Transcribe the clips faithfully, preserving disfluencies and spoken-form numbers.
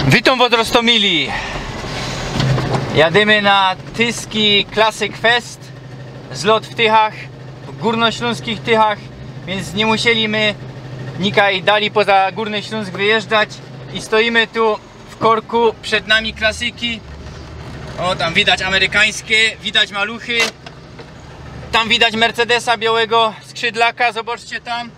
Witōm wos, roztōmili. Jadymy na Tyski Classic Fest. Zlot w Tychach, w gōrnoślōnskich Tychach, więc niy musieli my nikaj dalij poza Górny Ślōnsk wyjeżdżać. I stojimy tu w korku, przed nami klasyki. O, tam widać amerykańskie, widać maluchy. Tam widać Mercedesa białego, skrzydlaka, zobaczcie tam.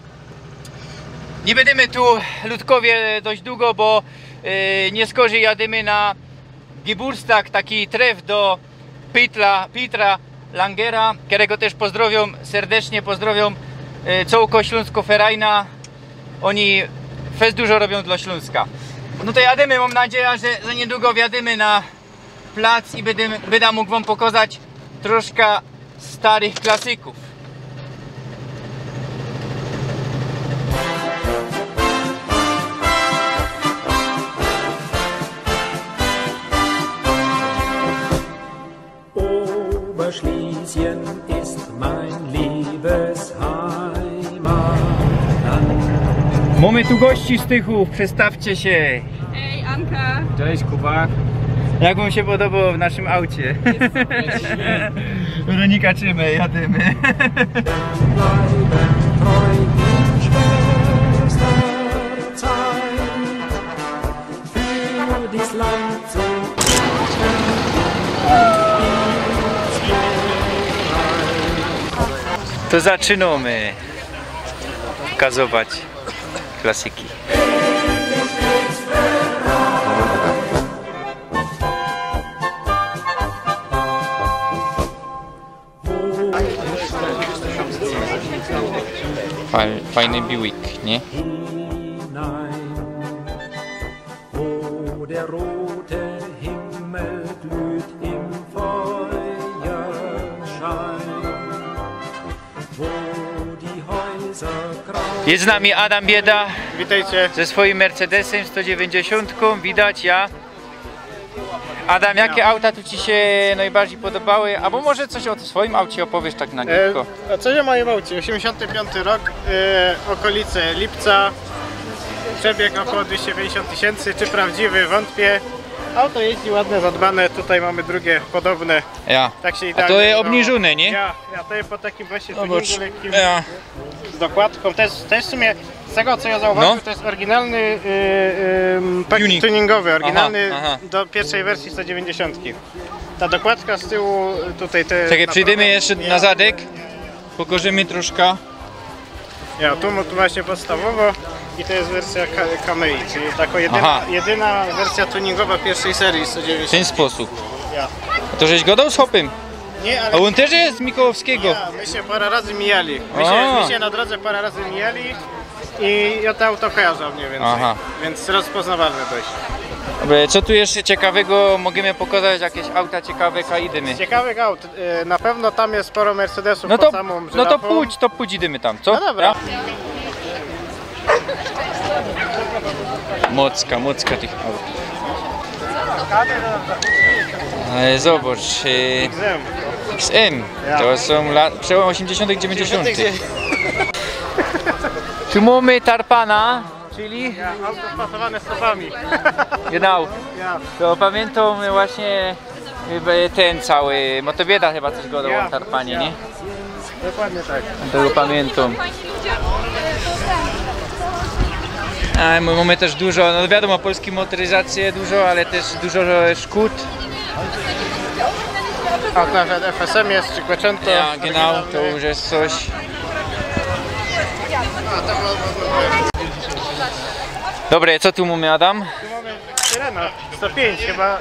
Niy bydymy tu, ludkowie, dość dugo, bo yy, niy skorzij jadymy na Geburtstag, taki tref do Petra, Petra Langera, kerego tyż pozdrowiōm serdecznie, pozdrowiōm yy, cołko Ślōnsko-Ferajna. Ôni fest dużo robiōm dlo Ślōnska. No to jadymy, mōm nadzieja, że za niydługo wjadymy na plac i bydã, bydã mōg wōm pokŏzać troszka starych klasyków. Oberschlesien ist mein Liebesheimat. Mōmy tu gości z Tychōw, przedstawcie sie. Hej, Anka. Cześć, Kuba. Jak wōm sie podobało w naszym aucie? Weronika, czy my jadymy? To zaczynōmy pokazować klasyki. Fajny Buick, nie? Jest z nami Adam Bieda. Witajcie. Ze swoim Mercedesem sto dziewięćdziesiątką, widać, ja. Adam, jakie auta tu ci się najbardziej podobały? Albo może coś o swoim aucie opowiesz tak na gibko. E, a coś o moim aucie? Osiemdziesiąty piąty rok, e, okolice lipca. Przebieg około dwieście pięćdziesiąt tysięcy. Czy prawdziwy? Wątpię. Auto jeździ ładne, zadbane. Tutaj mamy drugie podobne. Ja. Tak się idealnie udało. A to jest obniżone, nie? Ja, ja, to jest po takim właśnie tuningu lekkim. Ja. Z dokładką. To jest, to jest w sumie, z tego co ja zauważył, no, to jest oryginalny, yy, yy, pakiet tuningowy, oryginalny do pierwszej wersji sto dziewięćdziesiątki. Ta dokładka z tyłu, tutaj te... Czekaj, przyjdziemy jeszcze na zadek. Pokażemy troszkę. Ja, tu, tu właśnie podstawowo i to jest wersja Ka-, Kamei, czyli taka jedyna, jedyna wersja tuningowa pierwszej serii sto dziewięćdziesiąt. W ten sposób. Ja. To żeś gadał z chłopem? Nie, ale... A on też jest z Mikołowskiego? Ja, my się parę razy mijali. My się, my się na drodze parę razy mijali i ja to auto kojarzę mniej więcej. Aha. Więc rozpoznawalne dość. Dobra, co tu jeszcze ciekawego? Możemy pokazać jakieś auta ciekawe, a idziemy. Z ciekawych aut, e, na pewno tam jest sporo Mercedesów pod samą żyrafą. No to, no to pójdź, to pójdź, idziemy tam, co? No dobra. Ja? Mocka, mocka tych aut. Ale zobacz, e, X M. X M. Ja. To są la-, przełom osiemdziesiątych, dziewięćdziesiątych. Tu mamy tarpana, czyli... Ja, auto spasowane stopami. Genau. Ja. To pamiętam właśnie, e, ten cały, bo to bieda chyba coś gadał o tarpanie, nie? Dokładnie tak. Tego pamiętam. A, my mamy też dużo, no wiadomo, polskie motoryzacje dużo, ale też dużo Szkód. A nawet F S M jest, czy Quattrocento. Ja, genau, to już jest coś. Dobre, co tu mamy, Adam? Tu mamy Syrena sto pięć, chyba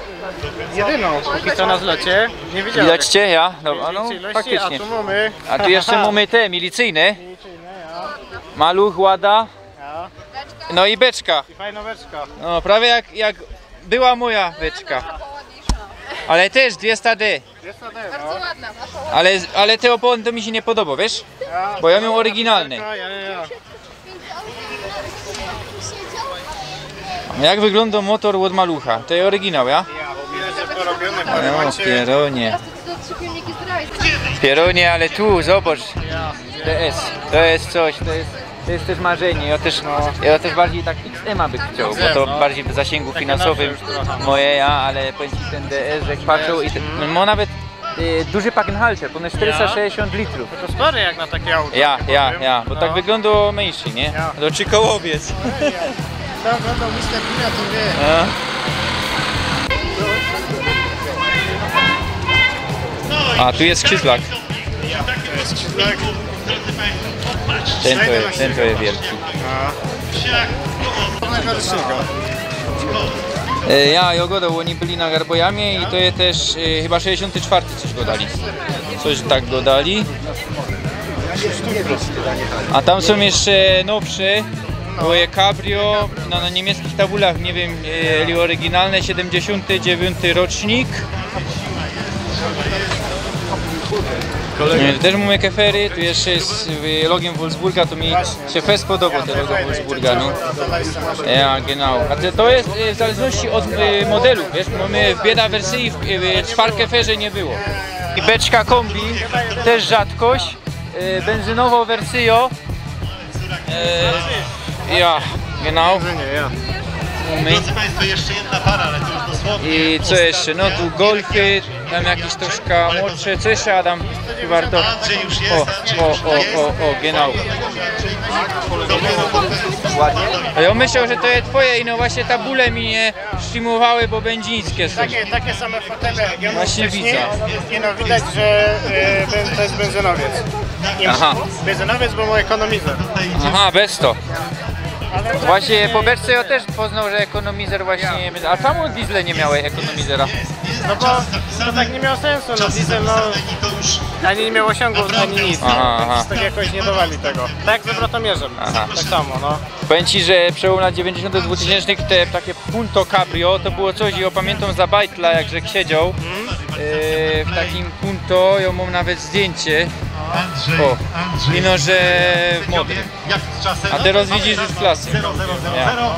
jedyną póki co na zlocie. Nie widziałem. Widać cię, ja? Dobra, no, faktycznie. A tu mamy... A tu jeszcze mamy te milicyjne. Milicyjne, ja. Maluch, Łada. Ja. No i beczka. I fajna beczka. No, prawie jak, jak była moja beczka. Ale też dwieście D. Jest na pewno. Ale, ale te opony to mi się nie podoba, wiesz? Ja. Bo ja miałem oryginalne. Ja, ja, ja. Jak wygląda motor od malucha? To jest oryginał, ja? Ja, bo widać, że porobione parę macie. O, pieronie. Pieronie, ale tu, zobacz. T S. To jest coś, to jest... To jest też marzenie. Ja też, ja też bardziej tak X M-a bych chciał, bo to bardziej w zasięgu finansowym moje, ja, ale powiem ci, ten D S, jak patrzę i ten, no, nawet y, duży Pagenhalter, ponad czterysta sześćdziesiąt litrów. To spory jak na takie auto. Ja, ja, ja, bo tak wygląda mniejszy, nie? Ja. To czy kołowiec. To oglądał mister Pina, to wie. A. A tu jest skrzydlak. Tak. Ten to jest, ten to jest wielki. Pewnego rysunka. E, Ja, ja godał, oni byli na Garbojamie i to jest też e, chyba sześćdziesiąty czwarty coś godali. Coś tak godali. A tam są jeszcze nowsze, bo je Cabrio, no, na niemieckich tabulach, nie wiem, e, ile oryginalne, siedemdziesiąty dziewiąty rocznik. E, Też mamy kefery, tu jeszcze jest e, logiem Wolfsburga, to mi się fest podoba, te logo Wolfsburga, no. Ja, genau. A te, to jest e, w zależności od e, modelu, wiesz, mamy w bieda wersji, w, e, w Sparkeferze nie było. I beczka kombi, też rzadkość, e, benzynową wersją. E, Ja, genau. Nie, ja. Mamy. Drodzy Państwo, jeszcze jedna para, ale to już dosłownie. I co jeszcze? No tu golfy, tam jakieś troszkę młodsze. Co jeszcze, Adam? Tu warto. Andrzej już O, jest, Andrzej o, już o, jest. o, o, genau. A ja myślałem, że to jest twoje i no właśnie tabule mi nie streamowały, bo będzińskie są. Takie, takie same fotele jak ja mam Właśnie wcześniej. Widzę. I no widać, że y, ben- to jest benzynowiec. I Aha. Benzynowiec, bo mój ekonomizer. Aha, bez to. Właśnie po beczce ja też poznał, że ekonomizer właśnie nie będzie. A czemu diesle nie miały ekonomizera? No bo to tak nie miało sensu, no diesel no ani nie miał osiągów, ani nic. Aha, aha. Tak jakoś nie dawali tego. Tak z obrotomierzem. Aha. Tak samo, no. Powiem ci, że przełom lat dziewięćdziesiątych, dwutysięcznych te takie Punto Cabrio to było coś i ja pamiętam za bajtla, jak Żek siedział e, w takim Punto, ja mam nawet zdjęcie. Andrzej, O, Andrzej. Mimo że w modrym. Jak z czasem. A teraz widzisz już klasy. zero zero zero Ja. zero.